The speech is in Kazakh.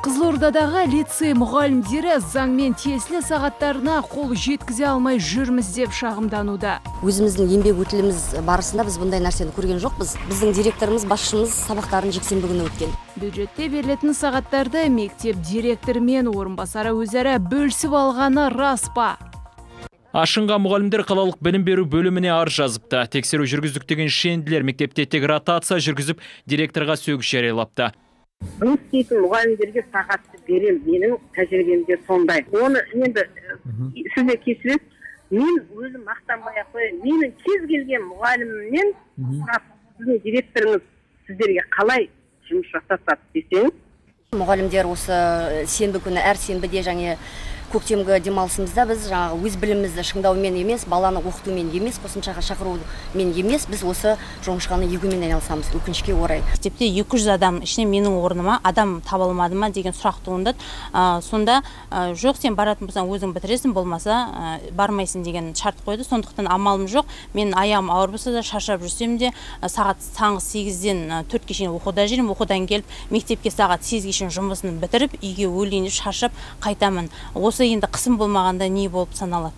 Қызылордадағы лицей мұғалімдері заңмен тиесілі сағаттарына қол жеткізе алмай жүрміз деп шағымдануда. Өзіміздің еңбек өтіліміз барысында біз бұндай нәрсені көрген жоқпыз. Біздің директорымыз, басшымыз сабақтарын жексенбі күні өткен. Бюджетте берілетін сағаттарды мектеп директоры мен орынбасары өзара бөлісіп алғаны рас па? Ашынған мұғалімдер қалалық білім беру бөліміне арыз жазыпты. Тексеру жүргіздік деген шенділер мектепте тек ротация жүргізіп, директорға сөгіс жариялапты. Жұмыс істейтін мұғалімдерге сағатты беремін, менің тәжірибемде сондай. Оны енді сіз де кешіресіз, мен өзім мақтанбай ақ қояйын. Менің кез келген мұғалімімнен сұрап, сіздің директорыңыз сіздерге қалай жұмыс жасатады десеңіз. Мұғалімдер осы сенбі күні, әр сенбіде және көктемгі демалысымызда біз жаңағы өз білімімізді шыңдаумен емес, баланы оқытумен емес, қосымшаға шақырумен емес, біз осы жоңышқаны егумен айналысамыз, өкінішке орай. Мектепте 200 адам ішінен менің орныма адам таба алмады ма деген сұрақ туындады. Сонда жоқ, сен баратын болсаң өзің бітіресің, болмаса бармайсың деген шарт қойды. Сондықтан амалым жоқ. Мен аяғым ауыр болса да, шаршап жүрсем де, сағат таңғы 8-ден 4-ке шейін оқуда жүремін. Оқудан келіп мектепке сағат 8-ге шейін жұмысын бітіріп, үйге өлейін деп шаршап қайтамын. Осы енді қысым болмағанда не болып саналады?